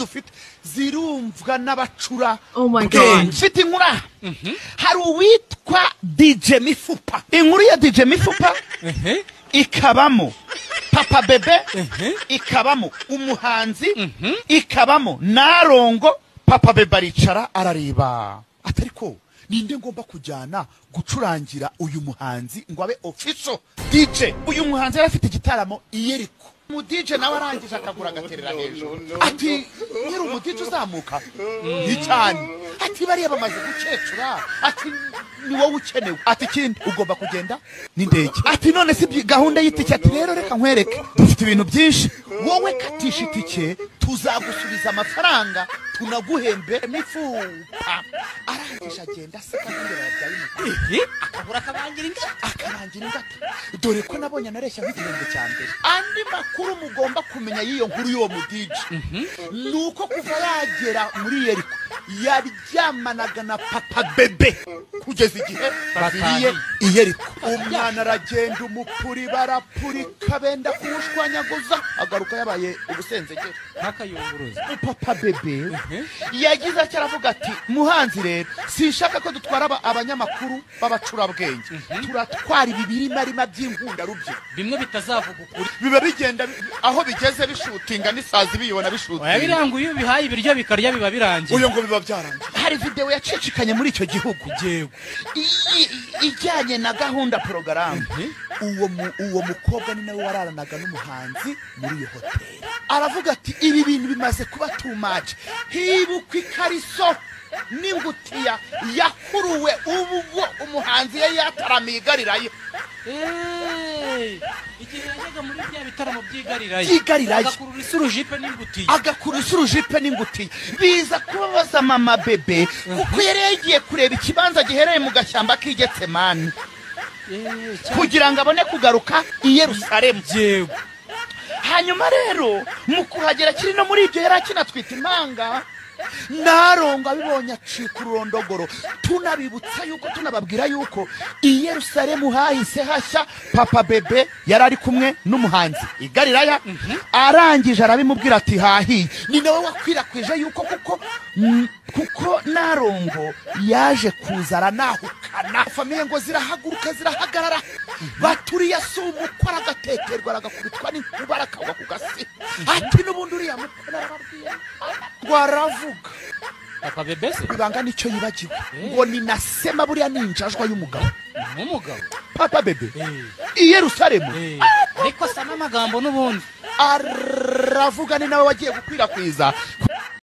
dufite zirumvwa n'abacura. Oh my God. Mfite inkuru aha. Hari uwitwa DJ Mifupa. Inkuru ya DJ Mifupa ikabamo Papa Bebe, ikabamo umuhanzi, ikabamo Narongo. Papa Bebe aricara arareba, atariko ninde ngomba kujyana gucurangira uyu muhanzi ngo abe official DJ? Uyu muhanzi yari afite igitaramo i Yeriko. Mu DJ nawe arangije akagura agaterera hejuru, ati nyiri umu DJ uzamuka ni cyane, ati bariya bamaze gukecura, ati ni wowe ukenewe, ati ikindi ugomba kugenda n'indege, ati none si gahunda y'itike, ati rero reka nkwereke dufite ibintu byinshi, wowe katisha itike tuzagusubiza amafaranga tunaguhembe. Mifupa arangije agenda aseka nk'imbeba yabyaye umugore, akabura akabangira ingata, akabangira ingata. Dore ko nabonye anareshya nk'igihembwe cya mbere. Andi makuru mugomba kumenya y'iyo nkuru y'uwo mu DJ ni uko kuva yagera muri Yeriko yaryamanaga na Papa Bebe kugeza igihe baviriye i Yeriko. Umwana aragenda umupuri barapurika benda kuwushwanyaguza, agaruka yabaye ubusenzegere nk'akayunguruzo. Papa Bebe yagize atya aravuga ati muhanzi rero sinshaka ko dutwara abanyamakuru b'abacurabwenge, turatwara ibibirimarima by'inkundarubyi bimwe bitazavuga ukuri, biba bigenda aho bigeze bishutinga n'isazi biyibona bishutinga. Oya biranguye, iyo bihaye ibiryo bikarya biba birangiye, uyo ngo biba byarangiye. Hari video yacicikanye muri icyo gihugu ijyanye na gahunda porogaramu. Uwo mukobwa ni nawe wararanaga n'umuhanzi muri iyo hoteli. Aravuga ati ibi bintu bimaze kuba too much. Hibukwa ikariso n'ingutiya yakuruwe ubwo umuhanzi yari yataramiye igarirayo. Igihe yajyaga muri bya bitaramo by'igarirayo, agakurura isurujipe n'ingutiya, agakurura isurujipe n'ingutiya. Biza kubabaza Mama Bebe kuko yari yagiye kureba ikibanza giherereye mu gashyamba k'Igetsemani kugira ngo abone kugaruka i Yerusalemu. Yego. Hanyuma rero mu kuhagera kiri no muri ibyo yari akinatwita impanga, Narongo abibonye acika ururondogoro. Tunabibutsa yuko tunababwira yuko i Yerusalemu hahise hashya. Papa Bebe yari ari kumwe n'umuhanzi i Galilaya, arangije arabimubwira ati hahiye. Ni nawe wakwirakwije yuko kuko Narongo yaje kuza aranahukana, famiye ngo zirahaguruka zirahagarara, baturiye si umukora agateterwa aragakubitwa n'inkuba arakagwa ku gasi, ati n'ubundi uriya mukora arababwiye rwaravuga. Papa Bebe se ibanga nicyo yibagiwe ngo ni nasema buriya ninjajwa y'umugabo n'umugabo Papa Bebe i Yerusalemu. Ariko asa n'amagambo n'ubundi aravuga, ni nawe wagiye gukwirakwiza